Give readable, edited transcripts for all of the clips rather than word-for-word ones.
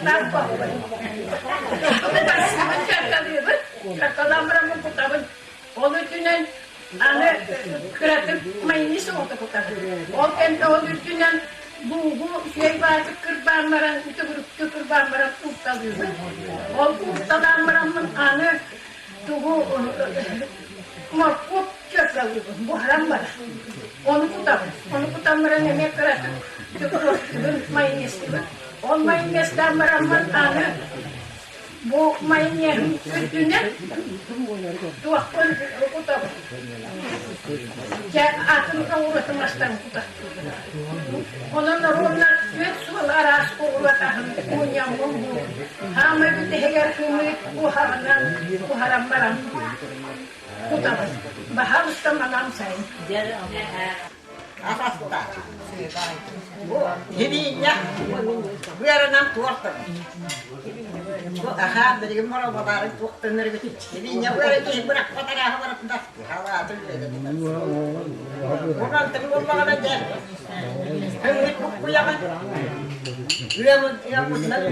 Астаах буолбут. Чаркалыыбын, чаркалаан бараммын кутабын. Ол үрдүнэн аны кыратык майонез оҕото кутабын. Ол кэннэ ол үрдүнэн луугу үчүгэй баатык кырбаан баран, төгүрүктүү кырбаан баран уурталыыбын. Ол уурталаан бараммын аны тугу моркуоп чыакалыыбын, буһаран баран. Ону кутабын. Ону кутан баран эмиэ кыратык төгүрүктүүбүн, майонезтыыбын. Ол майонезтаан бараммын аны бу майонеһым үрдүнэн туохпун кутабын. Дьэ, атын оҕуруотум астарын кутаттыыбын. Онон оруобуна түөрт суол араас оҕуруот аһын мунньаммын бу хаамай бүтэһигэр ымыы куһаҕынан буһаран баран кутабын. Баһаалыста манан сайын. Атаста. Бу хибиинньэ быарынан туортан. Бу аха билигин моробалаары туохтаннарыгыт хибиинньэ быара киһи бырахпат арааһы барытында халаатын үөдэтинэр. Бу мантык буоллаҕына дьэ көҥүл буккуйаҕын ыамын ыаммытынан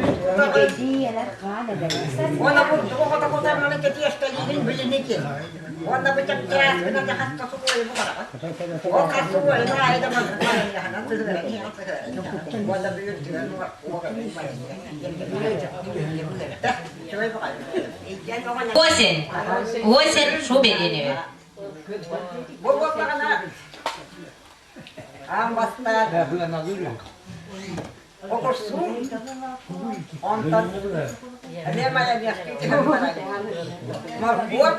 Уонна бурдугу хотокутан кэтиэстэлиирин билинитин. Уонна бу чэпчээскинэн да хаста субуойу буҕараҕыт. Ол хас субуойун аайы да маннык сыһыаран иһэҕин сыһыаран иһэҕин. Уонна бүгүн Осень. Осень шубелиневи. Бу буоллаҕына аан бастаан Оҕурсуу, онтон эмиэ майонезтыы түһэн баран, моркуоп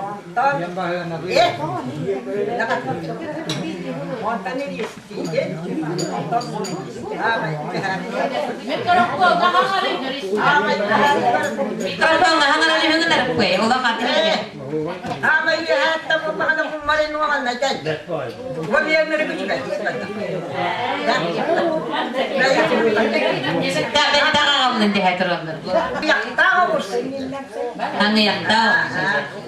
онтон эт, онтон иристиигин, онтон Микрофоҥҥа хаҥара түһүҥҥүн арыппый, улахан Аамай үөһээттэн буоллаҕына куммарын уоҕанна кэлбит.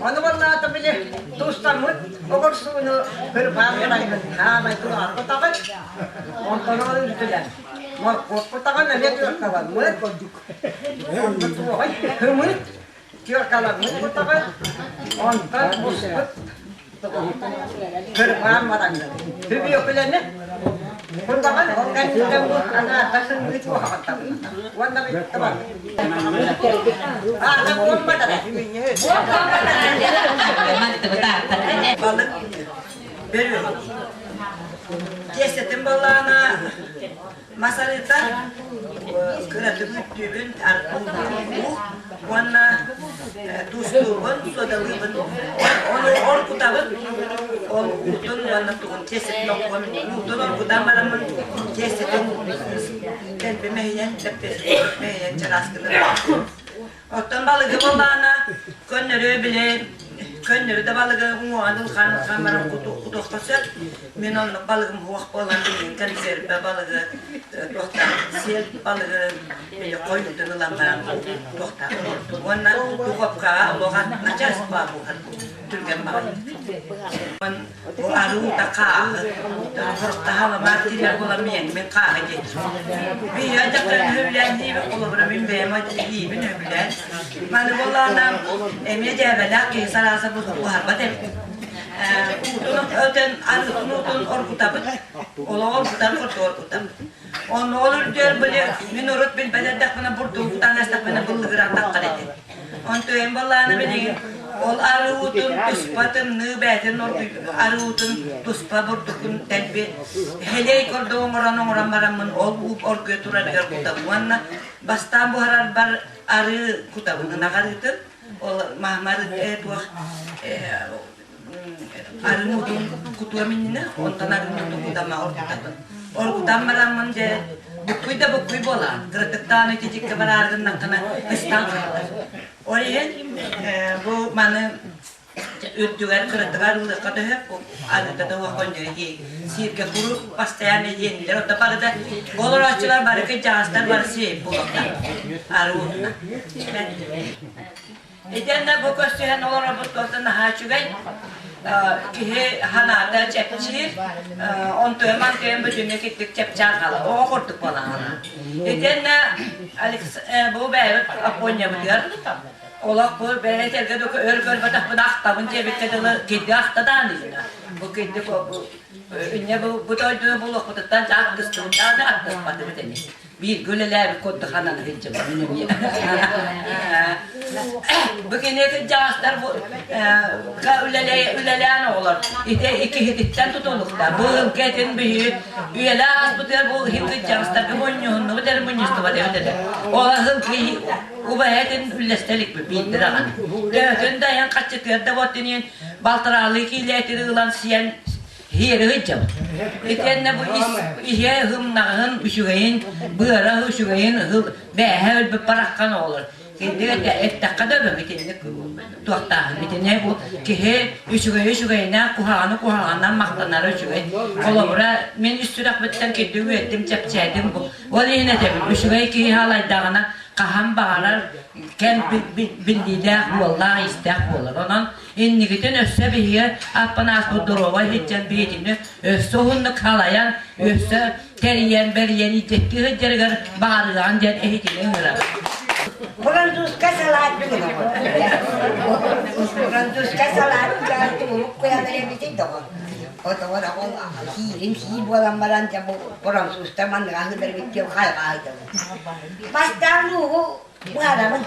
Ону буоллаата били тустаммыт оҕурсууну кырбаан барайбын хаамай тураахпытаҕын онтон ол үрдүнэн моркуоппутаҕын эмиэ туоркаламмыт онно туоҕай хымыт Түөркаламмыт кутаҕын онтон буспут кырбаан бараҥҥын Бүбүөкүлэни кутаҕын ол кэнниттэн бу анаата сымыы туоһаҕаттабын уонна бүттэ бар аата буомбатара Балык бөрүөк. Тиэстэтин балаана Мас арыыта кыратык үүттүүбүн, уонна туустуубун, суодалыыбын. Ону оргутабын, ол уутун уонна тугун тиэстэтин оккуом, уутун оргутан бараммын тиэстэтин дэлби мэһийэн, лэппиэскэ мэһийэн чараас гына. Оттон балыгы буоллаҕына, көннөрү били көннөрү да балыгы уҥуоҕун ылхан-ылхан баран кутуохха сөп. Мин оннук балыгым суох буолан билигин консервэ балыгы туохтаах сиэл балыгы били хойуутун ылан баран туохтаах уонна духовкаҕа олох начаас буһар түргэн баҕайы. Бу арыыта хааһы, хортаһалама тилэр буолан миэн мин хааһы диэн. Биһиэ дьахтарын сөбүлээн диибит, холобура мин бэйэм иибин сөбүлээн. Маны буоллаҕына эмиэ дьээбэлээх киһи сарааса буһарбат эбит. Уутун өтөн арыытын уутун оргутабыт, олоҕу оргутан курдук оргутабыт. Онно ол үрдүөр били мин урут билбэт эрдэхпинэ бурдугу кутан астахпына быллыгыран таххар этим. Онтуйан буоллаҕына билигин ол арыутун туспа тымныы бэйэтин арыутун туспа бурдукун дэлби хэлэй курдук оҥорон оҥорон бараммын ол уу оргуйа турарыгар кутабын уонна бастаан буһарарбар арыы кутабын ынах арыытын ол маама туох Арын уутун кутуом иннинэ, онтон арын уутун кутама оргутабын. Оргутан бараммын дьэ, буккуй да буккуй буолаан, кыратыктаан ититиккэ бараары гыннаххына ыстаан хаалар. Ол иһин бу маны үрдүгэр кыратыгар ылыахха төһө арыыта да уох көннөрү дии сииргэ куруук постоянно диэнилэр оттон бары да олорооччулар бары кырдьаҕастар бары сиэйп буолуохтар ары уутуна Итиэннэ бу көрсүһэн олорорбут туохтан наһаа үчүгэй. Киһи ханаата чэпчиир, онтуйа мантыйан бүтүннүү киттик чэпчээн хаалар, оҕо курдук буолан хаалар. Итиэннэ бу бэйэбит Аппонньабытыгар олох бу бэйэтэргэ өр көрбөтөхпүн ахтабын диэбиккэ дылы кирди ахта даҕаны бу кирди инньэ бу дойдуну булуохпутуттан аттыстыбыт даҕаны аттыспатыбыт ини бииргэ үлэлээбит курдук ханан сылдьыбыт бу кини кырдьаҕастар үлэлээн оҕолор ити иккиһититтэн тутулуктар бу ылга этин биһи үйэлээх ааспытыгар бу иһин кырдьаҕастарга мунньуһуннубут эрэ мунньустубат эбит этэ ол аһыл убайа этин үллэстэ иликпит биирдэр аҕаны төһөтүн да айан хаччытыар да буоттиниин балтараалыы киилээтири ылан сиэн Иһиэри сылдьабыт. Итиэннэ бу ис иһэ ымнаҕыһын үчүгэйин, быара үчүгэйин ыһыл бээһэ өлбүт бараххан оҕолор. Кинилэр эттэххэ да өлөм итинник туохтааһын. Итини бу киһи үчүгэйи үчүгэйинэн, куһаҕаны куһаҕанынан махтанара үчүгэй. Холобура, мин үс сүрэхпиттэн кирдик үөттүм, чэпчээтим бу. Ол иһин этэбин, үчүгэй киһи халайдаҕына хаһан баҕарар кэм биллиилээх, уоллаах-иистээх буолар. Онон Инникитин өссө биһиги аппанааспыт доруобай сылдьан биһитини өссө уһуннук халайан, өссө тэрийэн, бэрийэн илдьэттии сылдьарыгар баҕарыаҕын диэн эһитини ыҥырабыт. Французскай салаат бүгүн Французскай салаат тугурук куйалар эбитий доҕор. Отоҕор ол сиирин сии буолан баран дьэ бу французтар маннык аһыылар эбит диэн хайҕаайдылар. Бастаан луугу Баарабын.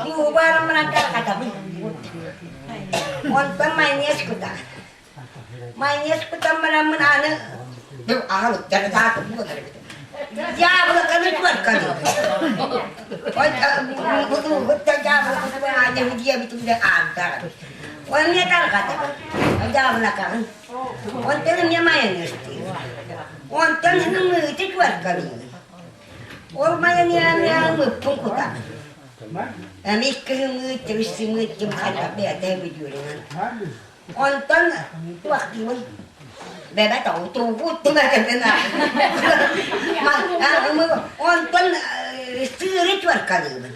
Луугу бааран баран тарҕатабын. Онтон майонез кутаҕын. Майонез кутан бараммын аны аҕалыттар таатым буолар эбит. Яблоканы туоркалыыбын. Луугуттан яблоканы аанньаһы диэбитим да аандаҕын. Онно тарҕатабын. Яблокаҕын. Онтон эмиэ майонезтыыбын. Онтон ымыыты туоркалыыбын. Ол майаныаныаҕын ыппын кутаҕын. Эмиэ икки сымыыт, үс сымыыт ким хайдах бэйэтэ бүдүүрүнэн. Онтон туохтуубун бэбэ тоҕу тугу Онтон сыыры чуоркалыыбын.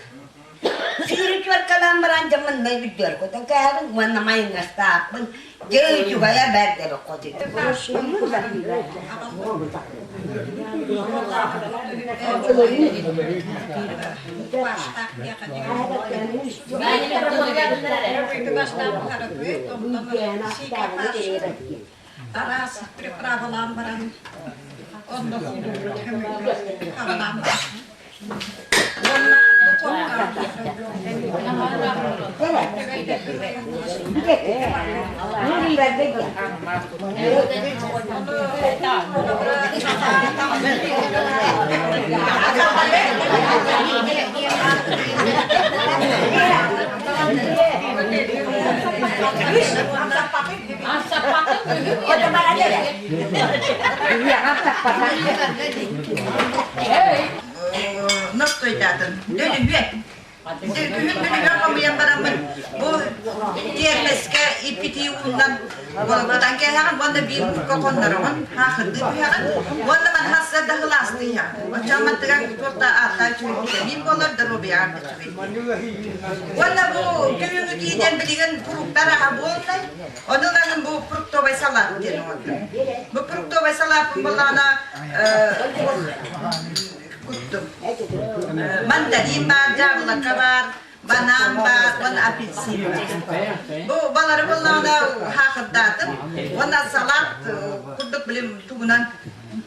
Сыыры чуоркалаан баран дьэ манна үрдүөр кутан кээһэбин уонна майыҥастаахпын дьэ үчүгэйэ бэрт эбит хоту. Араас приправалаан баран онно хаалаан уонна Настойдаатын. Дөлүһүө. Күһүн бүлүһүө хомуйан бараммын бу тиэрмэскэ иппитии ууннан кутан кээһэҕин уонна биир кукка хоннороҕун, хаахырдыы түһэҕин уонна маны сарсыарда сылаастыы иһэҕин. Оччоон мантыгар туох да ааттаах үчүгэй витамин буолар, доруобуйаҕар да үчүгэй. Уонна бу күһүҥҥү киинэн билигин фруктар аһа буоллай. Ону ылаҥын бу фруктовай салат диэн оҥордум. Бу фруктовай салааппын буоллаҕына куттум. Мандарин баар, дьаабылака баар, банан баар уонна апельсин баар. Бу балары буоллаҕына хаахырдаатым уонна салат курдук билим тугунан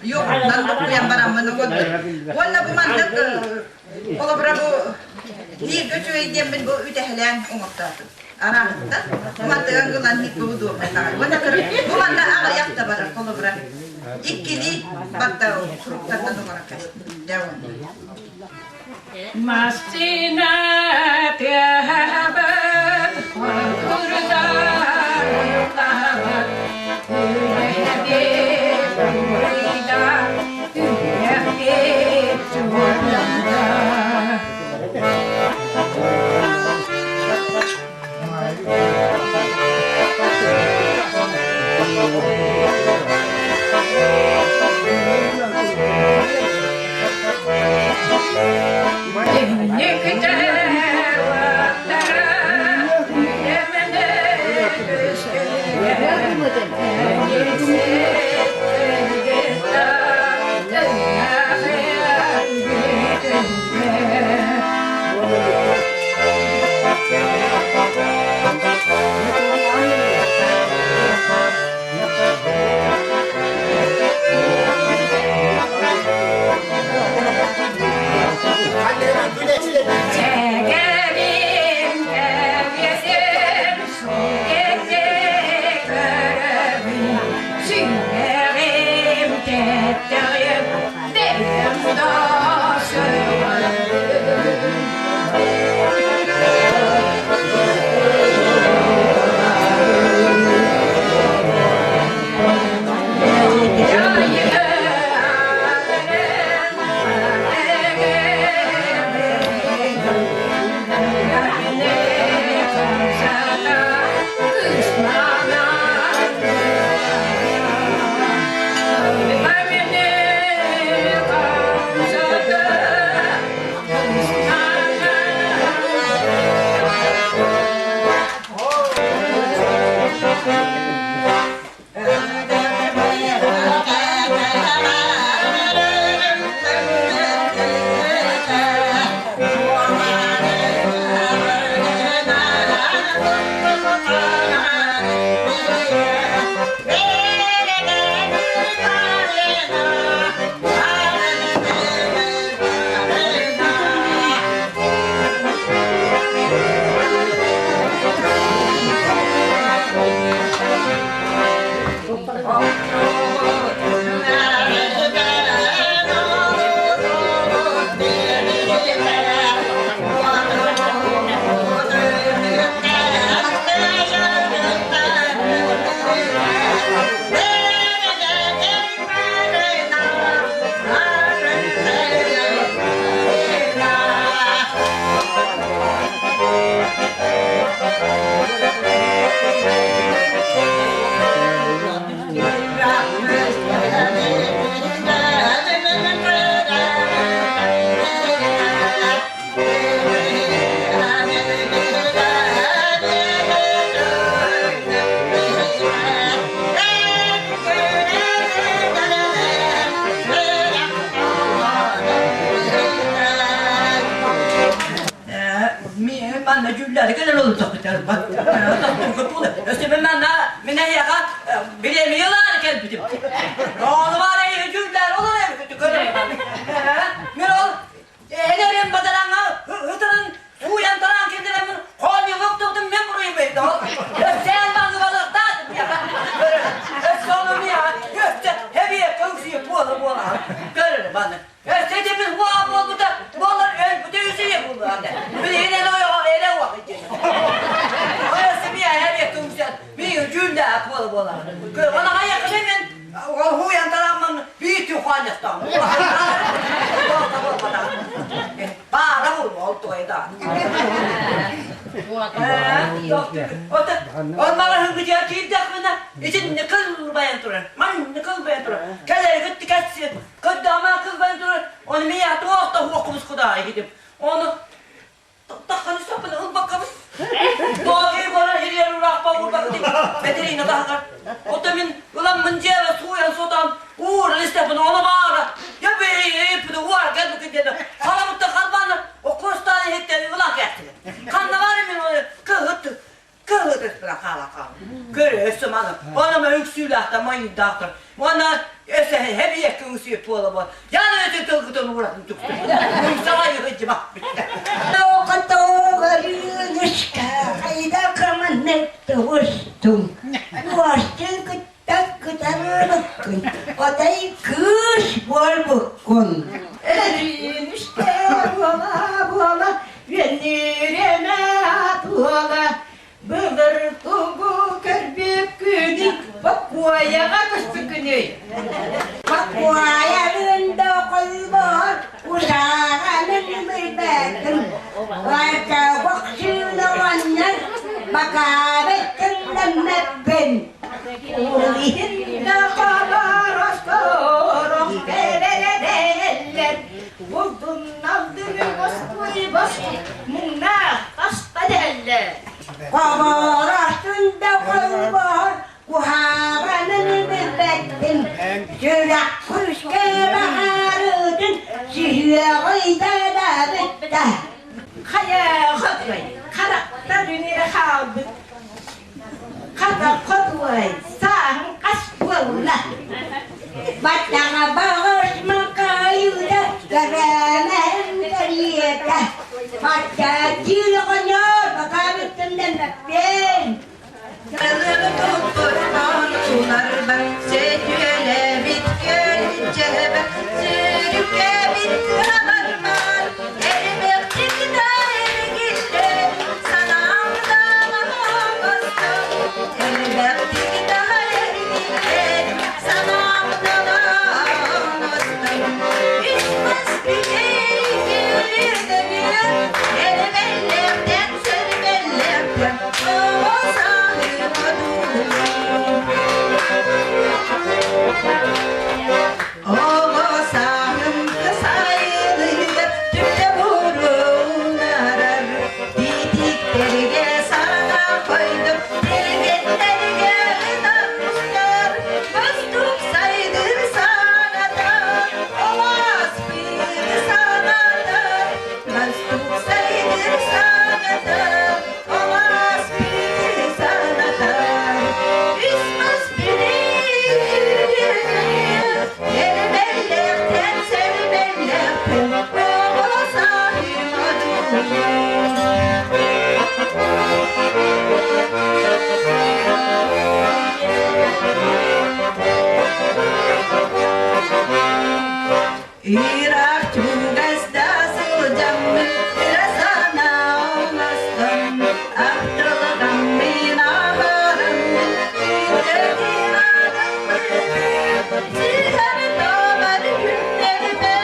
йогуртунан буккуйан бараммын оҥордум. Уонна бу маннык холобура бу бииргэ үчүгэй диэммин бу үтэһэлээн оҥортоотум. Арааһыттан мантыган ылан бу удобно. Уонна бу манна аҕыйах да барар холобура иккилии барда фруктартан оҥорон Массыына тыаһабыт, курдар уйуллаһабыт, үлэһэбит уруйда, үрэхпит чуорданда. Инникте уоттара Манна дьүүллэри кэлэн олордохпут. Өссө мен манна мин эһиэхэ бириэмийэ ылаары кэлбитим. Ону баар эһиги дьүүллэри олор эбит көрөр. Мен ол энерим бадараҥа ытырын сууйан тараан киллэрэммин хоонньуга уктубутум мен буруйум эбит ол. Өссөөн баҥы балыктаатым Өссө ону миэхэ өссө эбиэккэ үксүйэ буола буола көрөр баны. Өссө итиммит уоҕа буолбута буолар өлбүтэ үсүйэ буолуо Билигин эн ойоҕо эрэ уох итин. Ойосы миэхэ эбиэккэ үксэ миигин дьүүллээх буола буола. Ona хайакыны мен ол хуйан тараммын биир түхуанньастаҕым. Баара буолуо ол туойда. Ол маҕаһыҥҥытыгар киирдэхпинэ итинни кылбайан турар, манны кылбайан турар. Кэлэргит кэсси, көрдөҕүмэ кылбайан турар. Ону миэхэ туох да хуоккубус кудаа иһитим. Ону тахханы саппын ылбаккабын. Тоҕо барар ириэр ураахпа уурбаккытын бэтириинэ таһыгар. Ото мин ыламмын дьиэбэ сууйан сотон ууран истэппин ону баара. Я бэйэппин уар кэлбикин диэн халамытта халбааны оккурустаан иһиттэн ылан кээттилэр. Ханна бар мин оны кыһыт кыһыт хаала хаала. Көрө өссө маны. Оны ма үксүүлээхтэр майындаахтар. Уонна өссө хэбиэккэ үксүө буола буола. Яны өтө тылгытын ууратын түктү. Үксаҕа йыһыдьыма. Тоҕорыынышка хайда кыманнык тоҕустум. Уостун кытта кытарбыккын, отой кыыс буолбуккун. Өрүүнүшкэ буола-буола, үөннүүрэмэ туола, былыр тугу көрбүккүнүй, бокуойаҕа көспүккүнүй? Бокуойабын да холбоор, ушааҕанын билбэтим, барта бохсуун оҕонньор, бакаабыттын дэммэппин. Ол иһин да хабаросторох бэбэлэбэллэр, булдунналдыны бостуй бостук муҥнаах таста дэһэллэр. Хабарастын да холбоор, куһаҕанын билбэттим, сүрэх күүскэ баһаарытын сүһүөҕүй да да бүтта. Хайа хотуой, харахтар үнүрэ хаалбыт. Хата хотуой, сааһыҥ хас буолла? Баттаҕа баҕас макайыыта кэрээмэһин кэриэтэ. Баччааччыы оҕонньор бакаабыттын дэммэппин. Ылыгы туппуттан уларбар сөтүөлэбит көлүччэбэ сүүрүкэбит кыабарбар эрбэхтик да эргиллэр санаам да оҥостон элбэхтик да эргиллэр санаам да оҥостон үс мас бүтэр эрбэллэхтэн сэрбэллэхтэн оҕо сааһыма Оҕо сааһым сайылыгар түптэ буруунарар, титиктэргэ саҥа хойдук, тиргэттэргэ ытаммыттар, бостук сайдыр санатар, оласпыт санатар, бостук сайдыр санатар, оласпыт санатар. Үс мас Эрбэллэхтэн сэрбэллэхтэн оҕо сааһыма Ыраах чугас да сылдьаммын, ыра санаа оҥостон, ахтылҕаммын аһараммын, үтүөтүн аҕаммын, сыһар тоҕор күннэрбэр,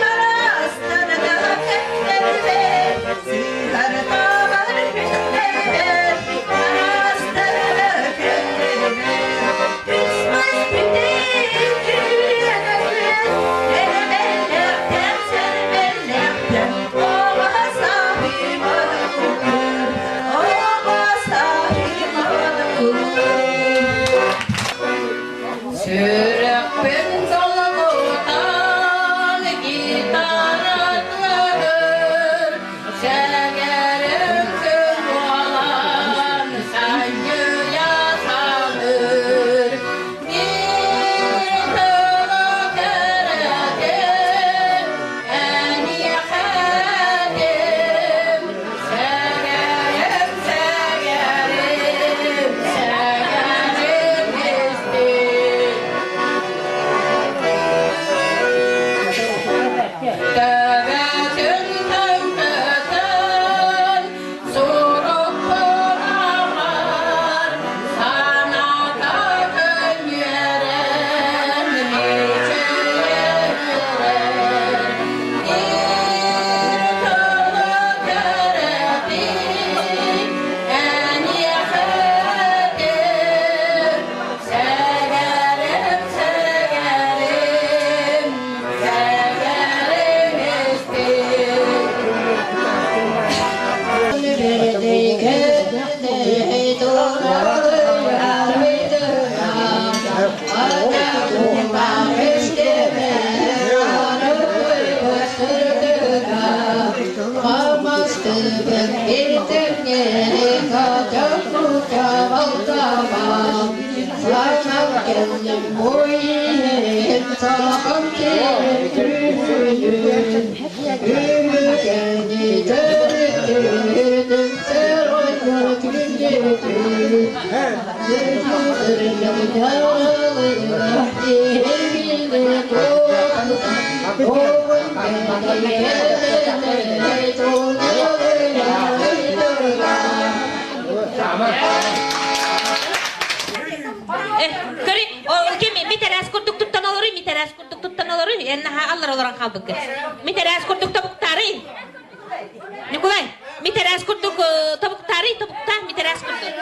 араастарга кэмнэрбэр, сыһар тоҕор күннэрбэр, араастарга кэмнэрбэр, түспэт бүтэ Көрү, ол ким митерээс курдук туттан олоруй, митерээс курдук туттан олоруй, эн наһаа аллар олорон хаалбыккын. Митерээс курдук тобуктаарый. Николай, митерээс курдук тобуктаарый, тобукта, митерээс курдук.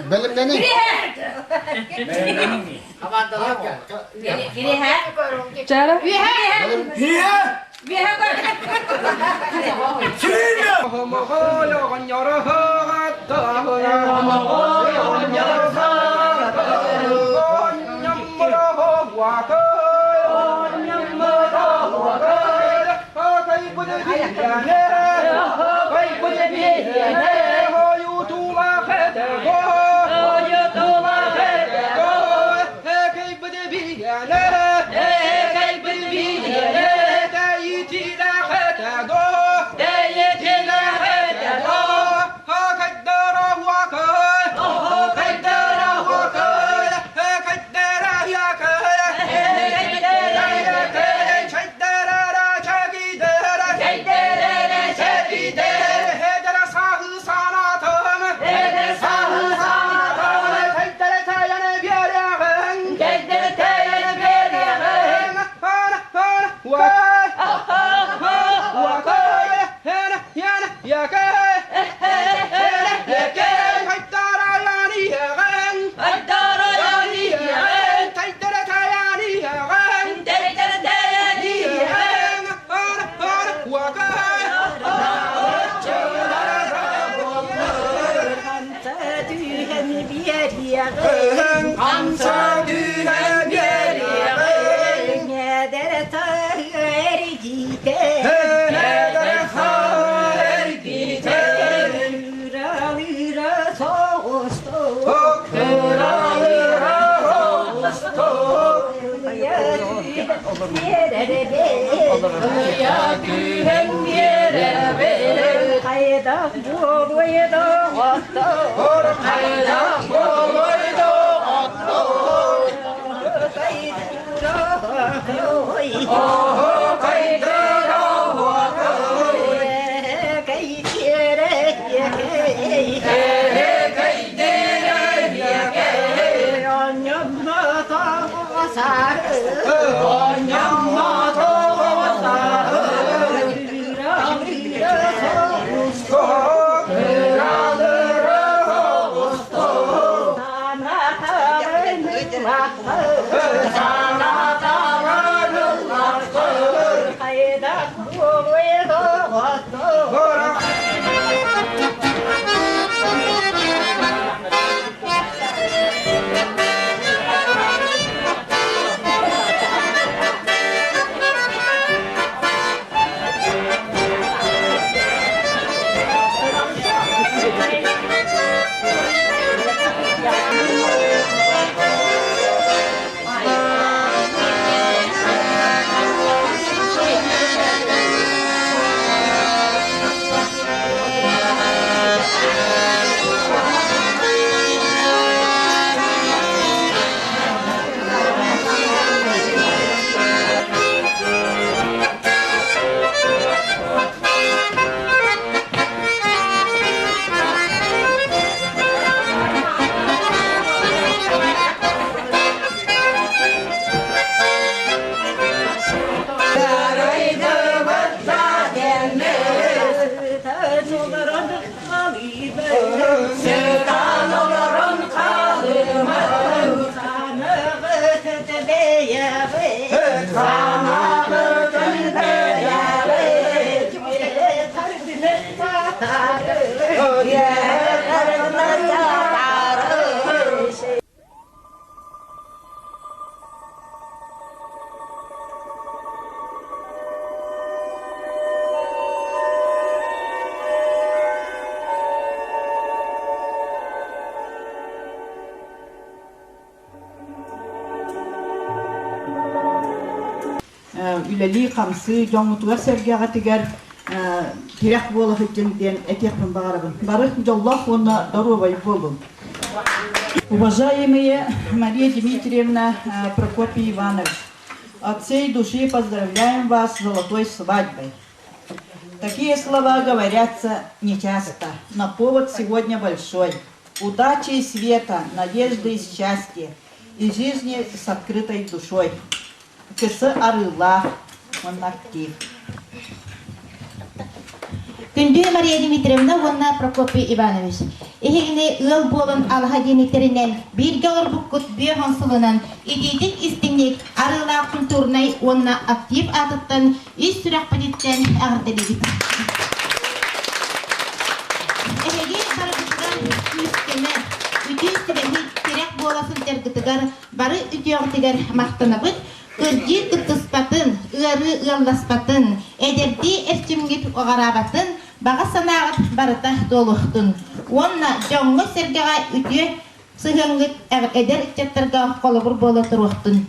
Бэлэмнэниҥ. үлэлии-хамсыы дьоҥҥутугар-сэргэҕитигэр тирэх буола сылдьыҥ диэн этиэхпин баҕарабын. Бары дьоллоох уонна доруобай буолуҥ. Уважаемые Мария Дмитриевна, Прокопий Иванович, от всей души поздравляем вас с золотой свадьбой. Такие слова говорятся нечасто, но повод сегодня большой. Удачи и света, надежды и счастья, и жизни с открытой душой. Кысы арыылаах уонна актив. Күндү Мария Дмитриевна уонна Прокопий Иванович, эһигини ыал буолан алаһа диэниттэринэн бииргэ олорбуккут бүө сылынан итиитик истиҥник арыылаах культурнай уонна актив аатыттан ис сүрэхпититтэн эҕэрдэлиибит. Эһиги барыбытыгар күүс-көмө, үтүө сүбэһит, тирэх буола сылдьаргытыгар бары үтүөҕүтүгэр махтанабыт. Кырдьыы кыттыспатын, ыарыы ыалласпатын, эдэрдии эрчимҥит уҕараабатын, баҕа санааҕыт барыта туолуохтун. Уонна дьоҥҥо-сэргэҕэ үтүө сыһыаҥҥыт эдэр ыччаттарга холобур буола туруохтун.